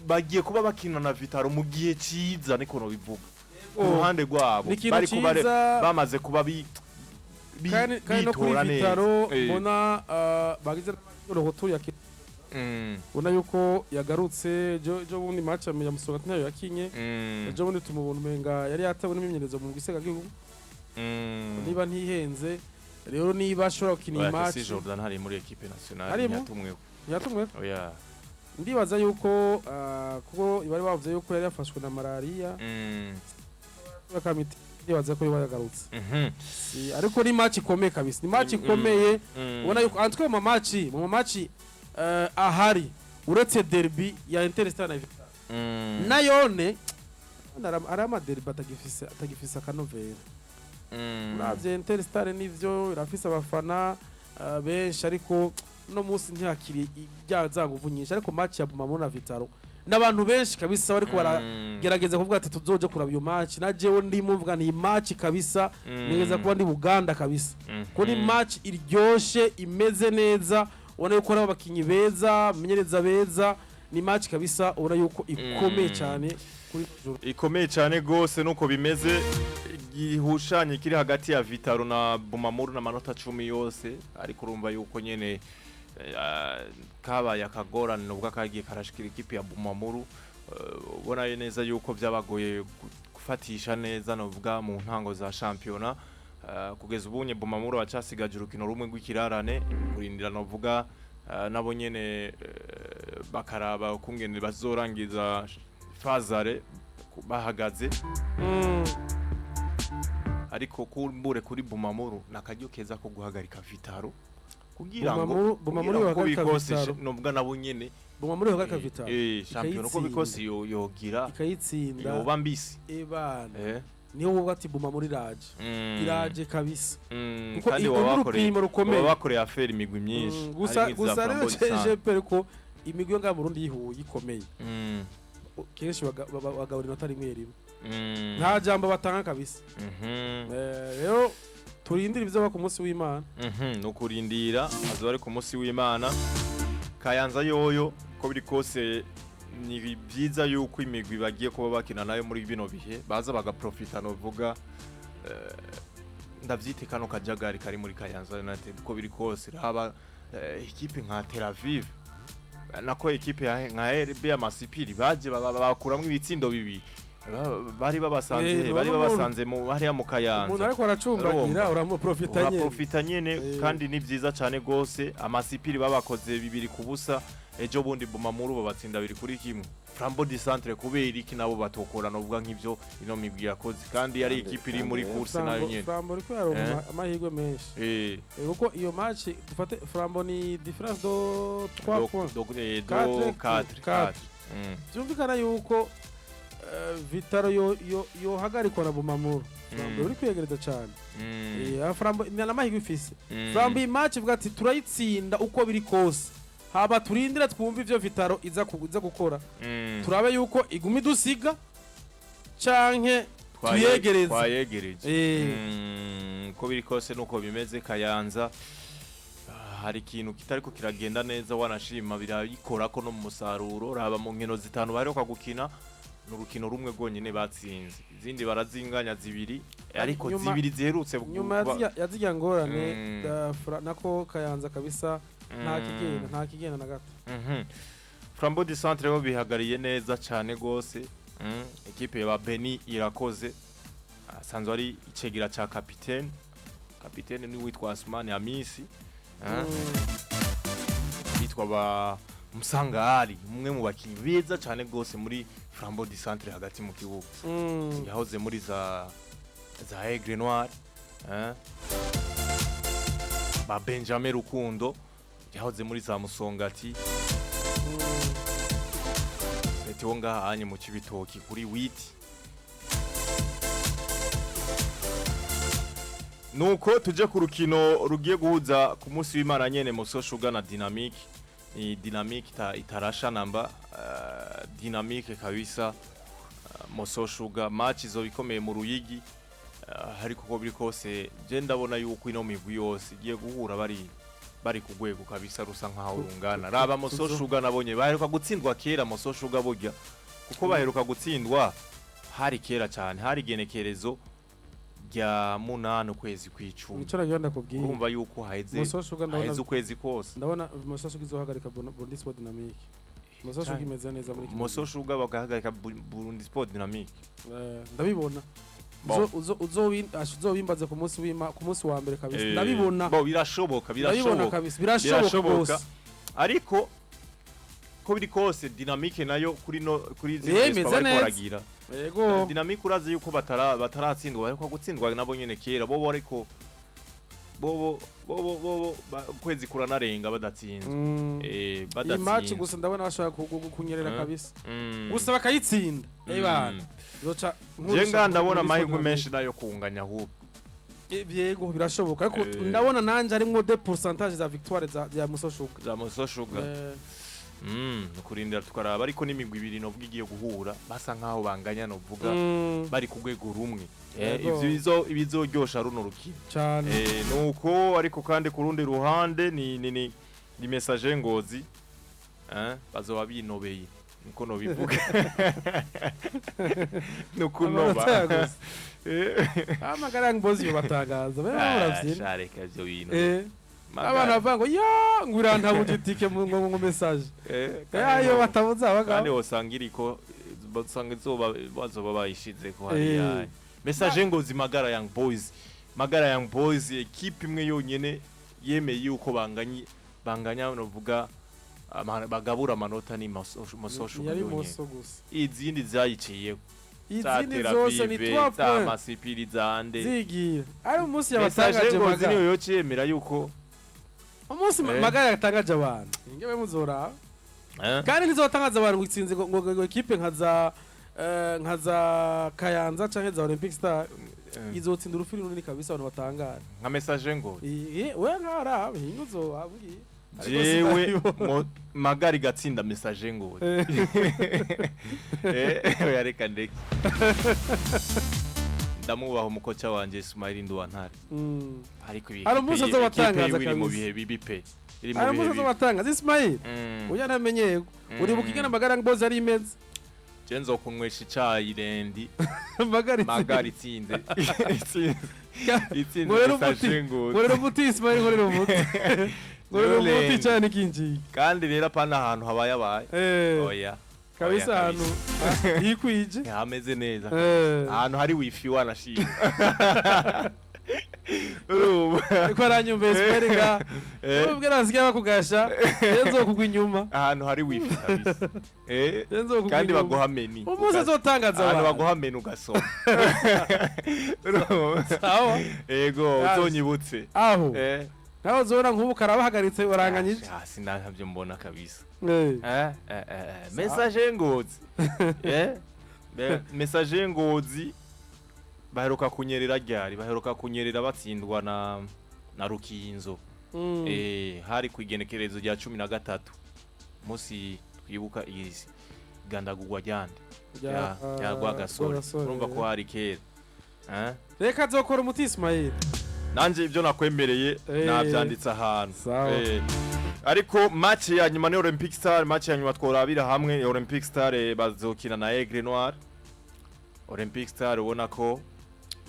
bagiye kuba bakina na Vital'O mu gihe ciza, niko no bivuga ku ruhande rwabo. Ni ikintu Bari kuba ciza. bamaze kuba Kandi no kuri bitora neza. Vital'O mbona bagize retour ya ubona yuko yagarutse ejo bundi match ya Musongati ntayo yakinye. Ejo bundi tumubona umenga yari yatewe n'imyimenyerezo mu gisega gihugu, niba ntihenze. Rero niba ashobora gukina iyi Oya, match. si Jordan hari muri équipe nationale. Harimo? Ntiyatumweho. Ntiyatumwe. Oya. Ndibaza yuko kuko bari bavuze yuko yari yafashwe na malaria, bakamiti, ndibaza ko yoba yagarutse. Ariko ni match ikomeye kabisa, ni match ikomeye. Ubona yuko en tout cas mu ma match ahari, uretse derby ya Interstar na Vital'O, nayone ari ama derby atagifise akanovera. Uravye Interstar nivyo irafise abafana benshi, ariko no munsi ntihakiri rya za nguvu nyinshi. Ariko match ya Bumamuru na Vital'O n'abantu benshi kabisa bariko baragerageza kuvuga ati tuzoje kuraba iyo match. Na jewe ndimo mvuga ni match kabisa nigeza kuba ndi Buganda kabisa, ko ni match iryoshe, imeze neza, ubona yuko ari abakinyi beza, amenyereza beza. Ni match kabisa ubona yuko ikomeye cyane kuri joro. Ikomeye cyane gose nuko bimeze. Igihushanye kiri hagati ya Vital'O na Bumamuru n'amanota 10 yose, ariko urumva yuko nyene kabaye akagorane nubwo kagiye karashikira ikipe ya Bumamuru. Ubona neza yuko byabagoye gufatisha neza novuga mu ntango za shampiyona. Kugeza ubunye Bumamuru bacasigaje urukino rumwe rw'ikirarane, kurindira novuga nabo nyene bakaraba ukungene bazorangiza fazare bahagaze. Ariko kumbure kuri Bumamuru nakaryo keza ko guhagarika Vital'O kugira ngo Bumamuru kugira ngo yohagarika bikose Vital'O. Nubwo nabo nyene Bumamuru yohagarika Vital'O shampiyona uko ikayitsinda. bikose yogira Ikayitsinda. yoba mbisi. Ebana, niho wowe ati Bumamuru iraje, iraje kabisa, kuko Kandi uru baba bakoreye rupimo rukomeye. Baba bakoreye affaire imigwi myinshi, Gusa harimwo iza gusa rero Flambeau du Centre. jeje pere ko imigwi yo ngaha mu Burundi yihuye ikomeye, kenshi bagabura inota rimwe rimwe, nta jambo batanga kabisa. Rero turindire ibyo ku munsi w'Imana. Ni ukurindira, azoba ari ku munsi w'Imana. Kayanza yoyo ko biri kose ni byiza yuko imigwi bagiye kuba bakina nayo muri bino bihe baza bagaprofita novuga ndavyite kano kajagari kari muri Kayanza United. Ko biri kose raba ikipe nka Tel Aviv, nako ekipe nka RB Amasipiri baje bakuramwo ibitsindo bibiri. Bari babasanze he? Bari babasanze mu hariya mu Umuntu Kayanza. ariko aracumbagira, uramuprofita nyene. Uraprofita nyene. Kandi ni byiza cyane gose. Amasipiri babakoze 2-0 ejo bundi, Bumamuru babatsinda 2-1. Flambeau du Centre kubera iki nabo batokora novuga nk'ivyo ino migwi yakoze, kandi yari ikipe iri muri kandi course nayo nyene? Flambeau ariko yaronka amahirwe menshi. Kuko iyo match dufate Flambeau ni différence de 3 points. Do Quatre, 4. quatre. 4. Byumvikana yuko Vital'O yo yo yohagarikwa na Bumamuru, Flambeau uri kwiyegereza cyane. Flambeau ni amahirwe ifise. Flambeau iyi match ivuga ati turayitsinda uko biri kose, haba turindire twumve ivyo Vital'O iza gukora, turabe yuko iguma idusiga canke tuyegereze. Twayegereje. Uko biri kose nuko bimeze. Kayanza hari ikintu kitariko kiragenda neza, wanashima birayikora ko no mu musaruro. Raba mu nkino zitanu baheruka gukina, ni urukino rumwe rwonyine batsinze, izindi barazinganya zibiri, ariko zibiri ziherutse Nyuma ya zirya ngorane nako Kayanza kabisa nta kigenda, nta kigenda na gato. Flambeau du Centre bo bihagariye neza cyane gose. Ekipe ya Beni irakoze. Asanzwe ari icegera ca kapitene. Kapitene ni witwa Asmani Hamisi, bitwa ba Musanga Ali, umwe mu bakinyi beza cane gose muri Flambeau du Centre hagati mu kibuga. Yahoze muri za Aigle Noir, ba Benjamin Rukundo yahoze muri za Musongati. Leta wo ngaha anye mu Cibitoki kuri witi. Nuko tuje ku rukino rugiye guhuza ku munsi w'Imana nyene Moso Sugar na Dynamique. Ni Dynamique itarasha namba, Dynamique kabisa, Moso Sugar match izo ikomeye mu Ruyigi, ariko uko biri kose je ndabona yuko ino migwi yose igiye guhura bari ku rwego kabisa rusa nkaho rungana. Raba Moso Sugar, nabonye baheruka gutsindwa kera Moso Sugar burya, kuko baheruka gutsindwa hari kera cyane, hari igenekerezo rya 8 ukwezi kw'icumi. Nico nagira ndakubwiye. Urumva yuko haheze Moso Sugar ndabona haheze ukwezi kose. Ndabona Moso Sugar izohagarika Burundi Sport Dynamique. Moso Sugar imeze neza muri kino Moso gihe. Sugar bagahagarika Burundi Sport Dynamique. Ndabibona. Bon. Uzobimbaze ku munsi w'ima, ku munsi wa mbere kabisa. Ndabibona. Bo birashoboka. Ndabibona Birashoboka. kabisa, birashoboka Birashoboka. rwose. Ariko ko biri kose Dynamique nayo kuri no kuri zino Eh, Espoir imeze bariko neza. baragira. Yego. Dynamique urazi yuko bataratsindwa, ariko gutsindwa nabo nyene kera bobo, ariko bobo ukwezi kuranarenga badatsinzwe. Iyi match Badatsinzwe. gusa ndabona bashobora kunyerera kabisa. Gusa bakayitsinda. Bana. Zoca Je nga ndabona amahirwe menshi nayo kunganya ahubwo. Yego, birashoboka, ariko ndabona nanje arimwo de pourcentage za victoire za ya Moso Sugar. Za Moso Sugar. Nukurindira tukaraba, ariko n'imigwi ibiri novuga igiye guhura basa nkaho banganya, novuga bari ku rwego rumwe. Yego. Ivyo ibizoryosha runo rukino. Cyane. Nuko ariko kandi ku rundi ruhande ni message Ngozi, bazoba binobeye, niko nobivuga, nukunoba. Amanota yaguze. Amagara Ngozi yo batangaza bari baravyina. Shareka ivyo bintu. Abantu bavuga ngo ya ngo irantabuje itike mu ngo message. Yayo batabuze Kandi abagabo. wosanga iriko, basanga izuba bazoba bayishize ko hariya message Ngozi Magara Young Boys. Magara Young Boys, ekipe imwe yonyene yemeye yuko banganya, novuga bagabura amanota, ni Moso Sugar Yari yonyene. Moso gusa. Izindi zayiciye za Izindi zose ni Teravive, 3 za points. Masipiri, zande Zigira. Ari umunsi message yabatangaje Ngozi Magara. niyo yociyemera yuko Umunsi Magara yatangaje abantu. Ingewe muzora. Kandi ntizotangaza abantu ngo itsinze ngo ekipe nka za Kayanza canke za Olympic Star, izotsinda urufiri runini kabisa abantu batangara. Nka message Ngozi. We nkara hinga uzobabwiye. Ariko Jewe sindabibona. Magari gatsinda message Ngozi. Oya, reka ndeke, ndamubaha umukoca wanje Ismail Nduwantare. Ariko iyi Hari umunsi azobatangaza ekipe yiwe iri mu kabisa. bihe bibi pe, iri mu Hari bihe umunsi bibi. azobatangaza Ismail. Uya namenyeye. Uribuka ingene Magara Ngozi yari imeze. Je nzokunywesha icayi rendi Magara itsinze. Magara itsinze Ngorera umuti. message Ngozi. Ngorera umuti Ismail, ngorera umuti. Ngorera umuti Roland. cyane kinjiye. Kandi rero apana ahantu habaye abaye. Oya. Kabisa Oya, ahantu hikwije. Hameze neza. Eh. Ahantu hari wifi wanashima. Urumva? Ariko aranyumva Ismail nga. Ubwo nasigaye bakugasha, yenzo kugwa inyuma. Ahantu hari wifi kabisa. Yenzo kugwa Kandi inyuma. baguha meni. Umunsi azotangaza Ahantu abantu. baguha meni ugasoma. Urumva? Sawa. Ego, Yaje. uzonyibutse. Aho. Naho uzobona nk'ubu karabahagaritse baranganyije. Hasi ntabyo mbona kabisa. Eh. Message Ngozi. Message Ngozi baheruka kunyerera ryari? Baheruka kunyerera batsindwa na Rukinzo. Hari ku igenekerezo rya 13, musi twibuka igandagurwa ryande rya Rwagasore. Urumva ko hari kera. Reka azokora umuti Ismail. Nanje ibyo nakwemereye nabyanditse ahantu. Sawa. Ariko match ya nyuma ni Olympic Star, match ya nyuma tworabira hamwe Olympic Star, bazokina na Aigle Noir. Olympic Star ubona ko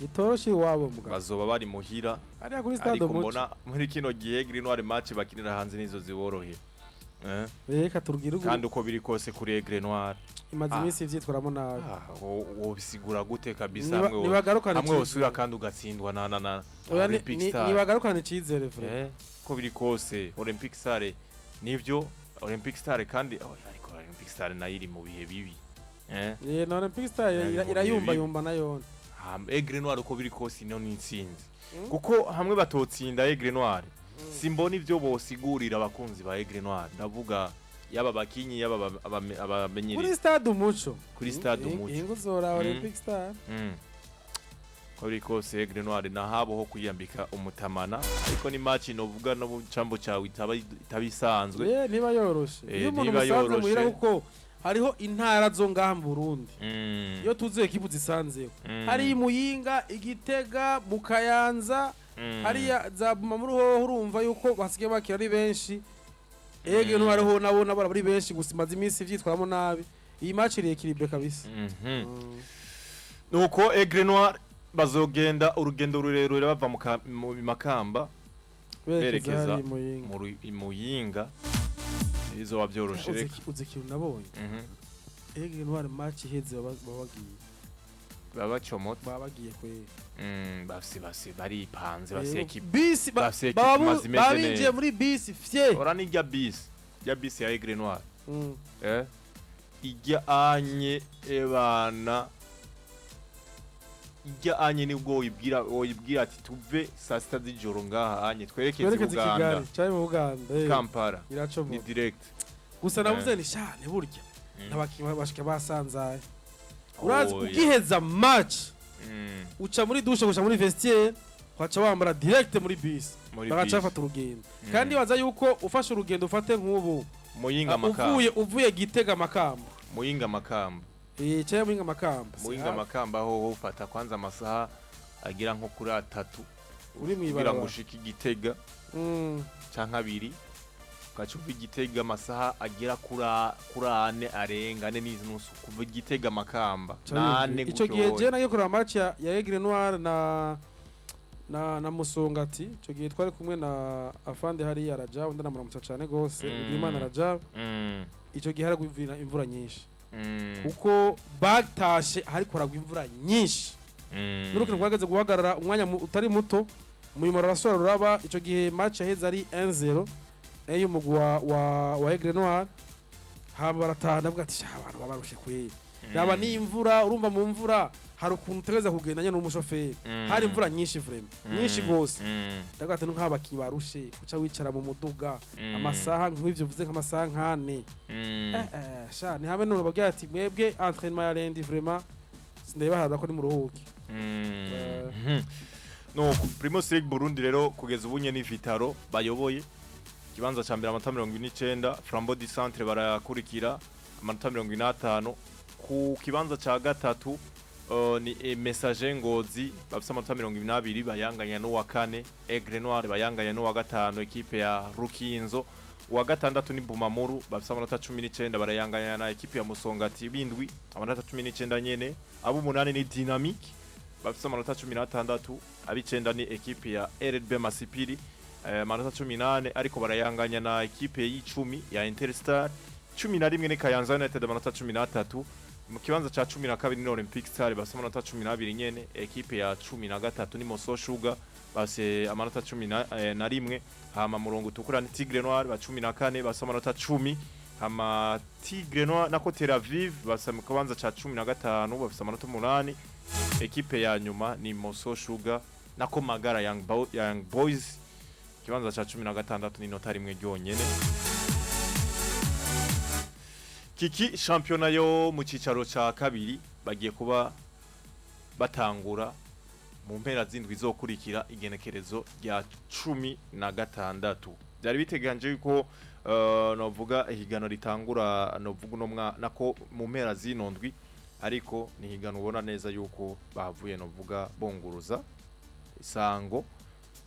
Itoroshi iwabo mugabo. bazoba bari muhira. Hariya kuri stade Ariko Umuco. mbona muri kino gihe Aigle Noir match bakinira hanze nizo ziborohera. Eh? Reka turugire Kandi uko biri kose kuri Aigle Noir imaze Ah. iminsi ivyitwaramo nabi. Wobisigura gute kabisa hamwe Nibagarukane hamwe icizere. wosubira kandi ugatsindwa na Oya, Olympic Star. nibagarukane icizere vre. Uko biri kose Olympic Star nivyo Olympic Star kandi ariko Olympic Star nayo iri mu bihe bibi. Na Olympic Star Yari mu bihe irayumba bibi. yumba nayo. Aigle Noir uko biri kose ino ni intsinzi kuko hamwe batotsinda Aigle Noir simbona ivyo bosigurira abakunzi ba Aigle Noir, ndavuga yaba abakinyi yaba abamenyereza. Kuri stade Umuco. Kuri stade Umuco. Ingo zora Olympic Star. Uko biri kose Aigle Noir nahabo ho kwiyambika umutamana, ariko ni match novuga no mu cambo cawe itaba isanzwe. Niba yoroshe. Iyo umuntu Ntiba musanze yoroshe. muhira, kuko hariho intara zo ngaha mu Burundi. Iyo tuzi ekipu zisanzeho. Hari Muyinga, Igitega, mu Kayanza, hariya za Buma muri hoho urumva yuko basigaye bakira ari benshi. Ege no hariho nabo nabo ari benshi, gusa imaze iminsi ivyitwaramo nabi. Iyi match iri équilibré kabisa. Nuko Aigle Noir bazogenda urugendo rurerure bava mu Makamba berekeza berekeza hariya i Muyinga. I Muyinga bizoba byoroshe reka. Uzi ikintu nabonye? Ege Noir match iheze baba bagiye. Baba bacomotse. Baba bagiye kwera. Bafise baripanze, bafise ekipe. Bisi Bafise ekipe imaze imeze baba binjiye neza. muri bisi fye. Ora n'irya bisi, irya bisi ya Aigle Noir. Ijya anye ebana ijya anye nibwo woyibwira ati tuve saa sita z'ijoro ngaha anye twerekeze twerekeze i Uganda. Kigali cyari mu Buganda Kampala ni iracomoka direct. Gusa navuze ni shane burya n'abakinyi bashika basanzaye, urazi, Oya. ugiheza match uca muri douche guca muri vestiaire ukaca wambara direct muri bisi, Muri bagaca bisi. bafata urugendo. Kandi waza yuko ufashe urugendo ufate nk'ubu Muyinga Makamba. uvuye Gitega Makamba. Muyinga Makamba. Cyangwa Muyinga Makamba. Muyinga Makamba ho ufata kwanza amasaha agera nko kuri atatu uri kugira ngo mw'ibarabara ushike Igitega canke abiri, ugaca uva Igitega amasaha agera kuri ane arenga ane n'inusu kuva Igitega Makamba nane. Ico Gutyo gihe wowe. je nagiye kureba match ya Aigle Noir na Musongati. Ico gihe twari kumwe na afande hariya Rajab, ndanamuramutsa cane gose. Imana Rajab. Ico gihe haragwa imvura nyinshi kuko batashe hariko haragwa imvura nyinshi n'urukino rwageze guhagarara umwanya utari muto, muyumara arasubira ruraba. Ico gihe match yaheze ari 1-0 y'umugwi wa Aigle Noir. Hama barataha, ndavuga ati: "Sha, abantu babarushe kweri." Yaba n'imvura, urumva mu mvura hari ukuntu utegereza kugenda nyene n'umushoferi. Hari imvura nyinshi vraiment, nyinshi gose. Ndavuga ati nk'abakinyi barushe uca wicara mu muduga amasaha nk'ivyo uvuze, nk'amasaha nk'ane. Sha ni hamwe none babwira ati mwebwe entraînement ya lundi vraiment sindayibaharura ko ni muruhuke. Nuko Primus League Burundi rero kugeza ubu nyene ni Vitaro bayoboye ikibanza ca mbere amanota 49, Flambeau du Centre barakurikira amanota 45. Ku kibanza ca gatatu ni Messager Ngozi bafise amanota 22, bayanganya n'uwa kane Aigle Noir, bayanganya n'uwa gatanu ekipe ya Rukinzo. Uwa gatandatu ni Bumamuru bafise amanota 19, barayanganya na ekipe ya Musongati bindwi amanota 19 nyene. Ab'umunani ni Dynamic bafise amanota 16, ab'icenda ni ekipe ya RB Masipiri amanota 18, ariko barayanganya na ekipe y'icumi ya Interstar. 11 ni Kayanza United amanota 13. Mu kibanza ca 12 ni Olympic Star bafise amanota 12 nyene. Ekipe ya 13 ni Moso Sugar bafise amanota 11. Hama murongo utukura ni Tigre Noir ba 14 bafise amanota 10. Hama Tigre Noir nako Tel Aviv bafise mu kibanza ca 15 bafise amanota 8. Ekipe ya nyuma ni Moso Sugar nako Magara Young Boys, ikibanza ca 16 n'inota rimwe ryonyene. Kiki shampiyona yo mu cicaro ca kabiri bagiye kuba batangura mu mpera z'indwi izokurikira igenekerezo rya 16. Byari biteganje yuko novuga ihiganwa ritangura novuga uno nako mu mpera z'ino ndwi, ariko ni ihiganwa ubona neza yuko bavuye novuga bonguruza isango.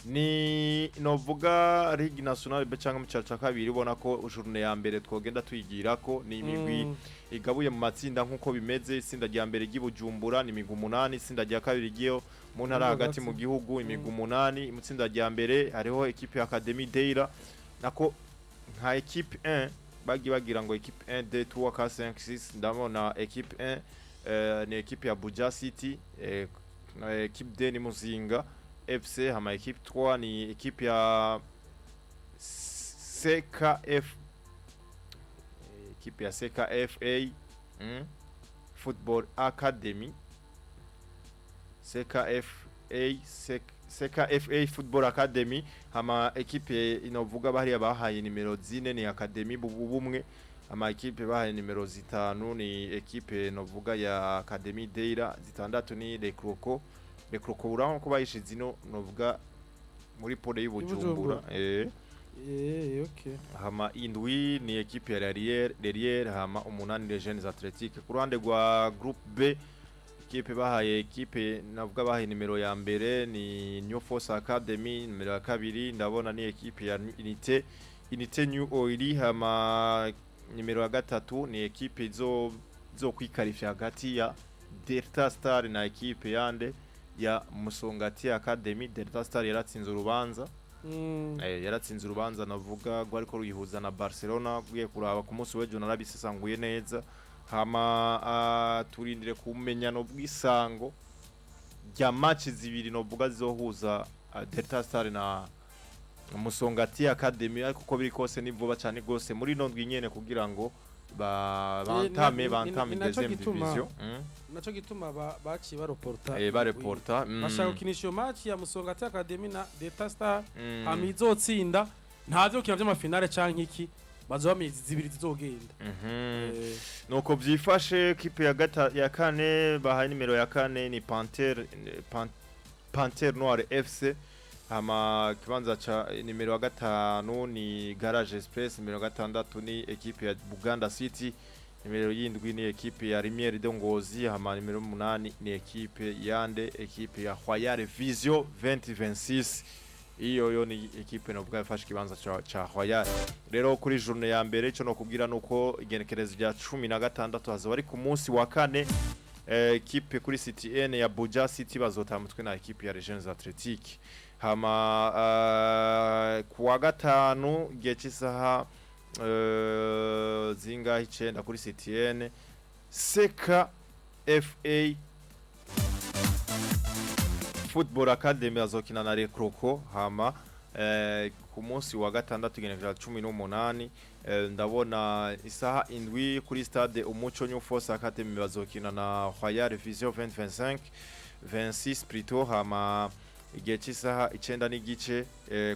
Ni novuga Ligue Nationale B cyangwa mu cicaro ca kabiri, ubona ko journée ya mbere twogenda tuyigira ko ni imigwi igabuye mu matsinda nk'uko bimeze. Itsinda rya mbere ry'i Bujumbura ni imigwi umunani, itsinda rya kabiri ryo mu ntara hagati mu gihugu imigwi umunani. Mu itsinda rya mbere hariho ekipe ya Academy Deira nako Nka équipe 1 bagiye bagira ngo équipe 1, 2, 3, 4, 5, 6. Ndabona équipe 1 ni équipe ya Buja City, na équipe 2 ni Muzinga FC, hama équipe 3 ni équipe ya CKF, équipe ya CKFA, Football Academy, CKFA, CKFA Football Academy. Hama équipe inovuga bariya bahaye nimero 4 ni Academy Bumwe, ama équipe bahaye nimero 5 ni équipe novuga ya Academy Deira, 6 ni Les Croco. Les Croco urabona ko bayishize ino novuga muri pole y'Ubujumbura. Okay. Hama 7 ni équipe ya Lerrière Lerrière, hama 8 les Jeunes Athletiques. Ku ruhande rwa groupe B, équipe bahaye, équipe navuga bahaye nimero ya mbere ni New Force Academy, nimero ya kabiri ndabona ni équipe ya Unité New Oil, hama nimero ya gatatu ni équipe zo kwikarifya hagati ya Delta Star na équipe yande ya Musongati Academy. Delta Star yaratsinze urubanza. Yaratsinze urubanza navuga rwariko ruyihuza na Barcelona. Ugiye kuraba ku munsi w'ejo narabisesanguye neza. Hama turindire kumenya no bw'isango rya match zibiri novuga zizohuza Delta Star na Musongati Academy, ariko uko biri kose ni vuba cyane gose muri ino ndwi nyene kugira ngo bantame bantame ni naco deuxième division. Naco gituma baciye bareporta. Bareporta. Bashaka gukinisha iyo match ya Musongati Academy na Delta Star, hama izotsinda nta vyo gukina vy'ama finale canke iki, bazoba 2 zizogenda. Nuko byifashe. Kipe ya kane bahaye nimero ya kane ni Panthère Noire FC, hama kibanza ca nimero ya gatanu ni Garage Express, nimero ya gatandatu ni équipe ya Buganda City, nimero 7 ni équipe ya Lumière de Ngozi, hama nimero 8 ni équipe yande, équipe ya Royal Vision 2026. Iyo yo ni équipe novuga yafashe ikibanza ca Royal. Rero kuri journée ya mbere, ico nokubwira nuko igenekerezo rya 16 hazoba ari ku munsi wa kane, équipe kuri CTN ya Buja City bazotamutwe na équipe ya Regions Athletic. Hama kuwa gatanu igihe cy'isaha zingahe, 9 kuri CTN, Seka FA Football Academy azokina na Rekroko. Hama ku munsi wa gatandatu igenekerezo rya 18, ndabona isaha 7 kuri stade Umuco, New Force Academy bazokina na Royal Vision 2025, 26 plutôt. Hama igihe cy'isaha 9:30,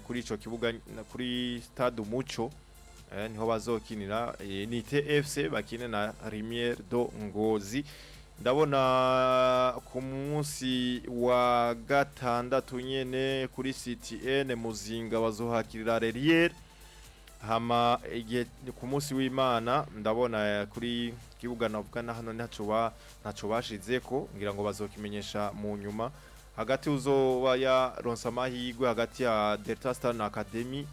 kuri ico kibuga kuri stade Umuco, niho bazokinira, ni TFC bakine na Lumière do Ngozi. Ndabona ku munsi wa gatandatu nyene kuri CTN Muzinga bazohakirira Lerrière. Hama igihe ku munsi w'Imana ndabona kuri kibuga navuga na hano ntaco bashizeko, ngira ngo bazokimenyesha mu nyuma. Hagati uzoba yaronse amahirwe hagati ya Delta Star na Academy,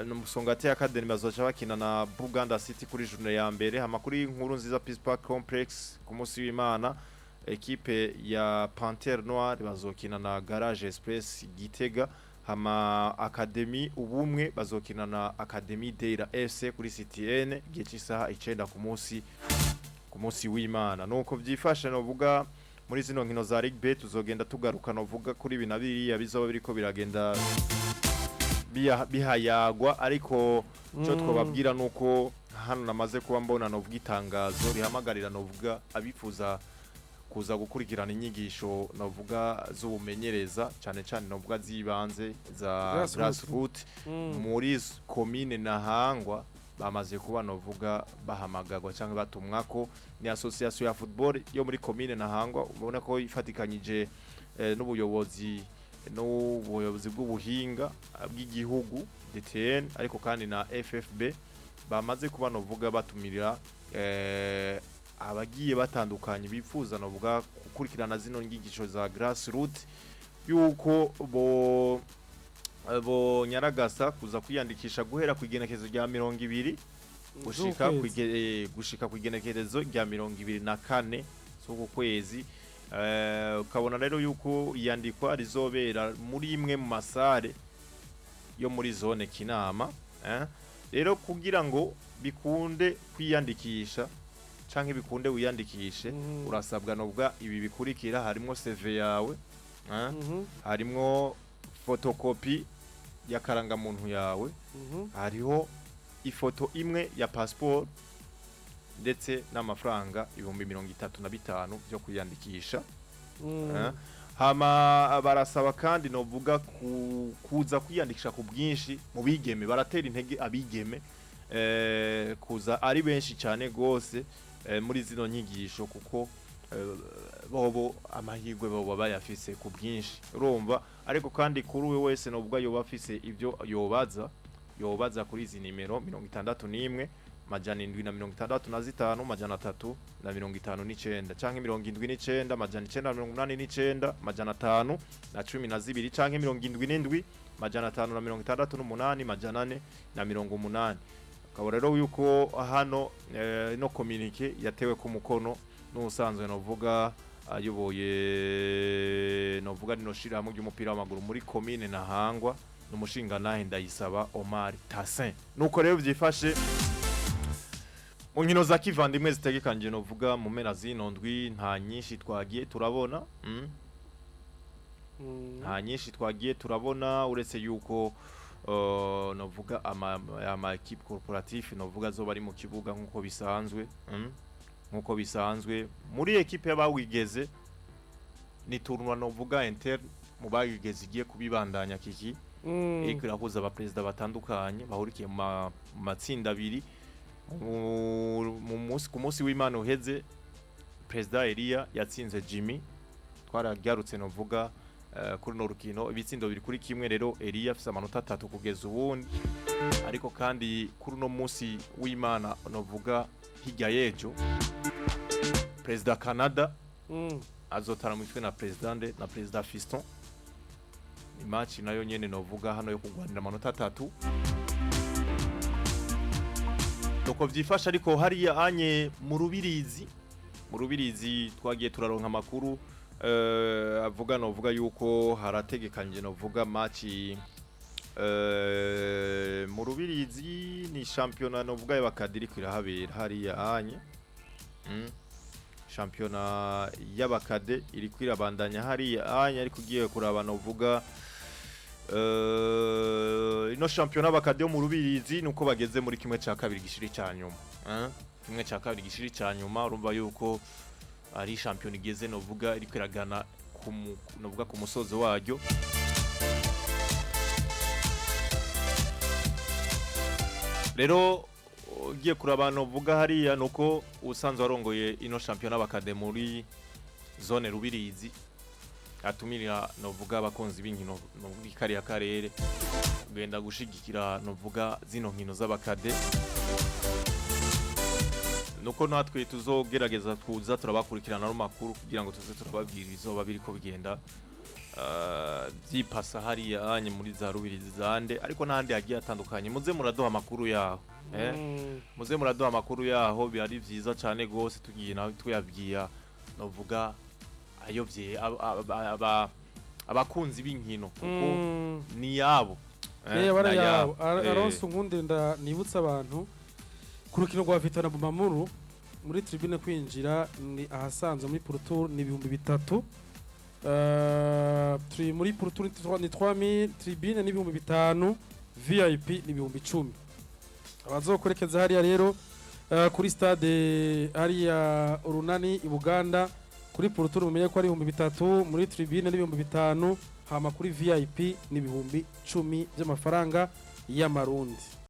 n'Umusongati Academy bazoca bakina na Buganda City kuri journée ya mbere. Hama kuri Nkuru Nziza Peace Park Complex ku munsi w'Imana, équipe ya Panthère Noire bazokina na Garage Express Gitega, hama Academy Ubumwe bazokina na Academy Deira FC kuri CTN igihe cy'isaha 9 ku munsi w'Imana. Nuko byifashe novuga muri zino nkino za Ligue B. Tuzogenda tugaruka novuga kuri ibi na biriya bizoba biriko biragenda bihayagwa, ariko cyo twababwira nuko hano namaze kuba mbona novuga itangazo rihamagarira novuga abifuza kuza gukurikirana inyigisho novuga z'ubumenyereza, cyane cyane novuga z'ibanze za Grassroot. grassroot muri komine Ntahangwa. Bamaze kuba novuga bahamagarwa cyangwa batumwako ni association ya football yo muri komine Ntahangwa, ubona ko ifatikanyije n'ubuyobozi bw'ubuhinga bw'igihugu DTN, ariko kandi na FFB, bamaze kuba novuga batumirira abagiye batandukanye bifuza novuga gukurikirana zino nyigisho za grassroot yuko bo nyaragasa kuza kwiyandikisha guhera ku igenekerezo rya 20 gushika Z'ukwezi. Gushika ku igenekerezo rya 24 z'uku kwezi. Ukabona rero yuko iyandikwa rizobera muri imwe mu ma salles yo muri zone Kinama. Rero kugira ngo bikunde kwiyandikisha canke bikunde wiyandikishe, urasabwa nobwa ibi bikurikira: harimwo CV yawe, eh? Harimwo photocopie y'akarangamuntu yawe, hariho ifoto imwe ya passport, ndetse n'amafaranga 35,000 byo kwiyandikisha. Eh, hama barasaba kandi novuga kuza kwiyandikisha ku bwinshi mu bigeme. Baratera intege abigeme kuza ari benshi cyane gose muri zino nyigisho, kuko bobo amahirwe bobo bayafise ku bwinshi, urumva. Ariko kandi kuri we wese novuga yoba afise ibyo yobaza, yobaza kuri izi nimero: 61 765 359, canke 79 989 512, canke 77 568 480. Akaba rero yuko hano ino communiqué yatewe ku mukono n'ubusanzwe novuga ayoboye novuga rino shirahamwe ry'umupira w'amaguru muri komine Ntahangwa, n'umushingantahe Ndayisaba Omar Tassin. Nuko rero vyifashe mu nkino za kivandimwe zitegekanje novuga mu mpera zino ndwi. Nta nyinshi twagiye turabona, Nta nyinshi twagiye turabona, uretse yuko novuga ama équipe corporatif novuga zo bari mu kibuga nkuko bisanzwe, Nkuko bisanzwe muri équipe y'abawigeze, ni tournoi novuga interne mu bawigeze igiye kubibandanya kiki, iriko irahuza abaperezida batandukanye bahurikiye mu matsinda abiri. Mu munsi ku munsi w'Imana uheze, Perezida Elia yatsinze Jimmy. Twaragarutse novuga kuri no rukino ibitsindo 2-1. Rero Elia afise amanota 3 kugeza ubundi. Ariko kandi kuri uno munsi w'Imana novuga hirya y'ejo, Perezida Canada azotara mitwe na Perezida nde, na Perezida Fiston. Ni match nayo nyene novuga hano yo kugwanira amanota 3. Nuko vyifashe. Ariko hariya anye mu Rubirizi twagiye turaronka amakuru avuga novuga yuko harategekanye novuga match mu Rubirizi. Ni shampiyona novuga y'abakadiri iriko irahabera hariya anye, Shampiyona y'abakade iriko irabandanya hariya anye. Ariko ugiye kuraba novuga ino shampiyona y'abakade yo mu Rubirizi, nuko bageze muri kimwe cya kabiri gishiri cya nyuma, eh? Kimwe cya kabiri gishiri cya nyuma, urumva yuko ari shampiyona igeze novuga iriko iragana novuga ku musozo waryo. Rero ugiye kuraba novuga hariya, nuko usanzwe arongoye ino shampiyona y'abakade muri zone Rubirizi atumirira novuga abakunzi b'inkino muri kariya karere kugenda gushigikira novuga zino nkino z'abakade. Nuko natwe tuzogerageza kuza turabakurikirana no makuru kugira ngo tuze turababwira ibizoba biriko bigenda byipasa hariya anye muri za Rubirizi zande, ariko n'ahandi hagiye hatandukanye. Muze muraduha amakuru yaho, eh? Muze muraduha amakuru yaho, biba ari vyiza cane gose tugiye nawe tuyabwira novuga ayovye abakunzi b'inkino, kuko ni yabo. Eh, bara na yabo. Aronse unkunde nda nibutsa abantu ku rukino rwa Vita na Bumamuru, muri tribune kwinjira ni ahasanzwe, muri pourtour ni 3000. Turi muri pourtour ni 3000, tribune ni 5000, VIP ni 10,000. Abazokorekeza hariya rero kuri stade hariya Urunani i Buganda, kuri pourtour mumenye ko ari 3000, muri tribune ni 5000, hama kuri VIP ni 10,000 by'amafaranga y'amarundi.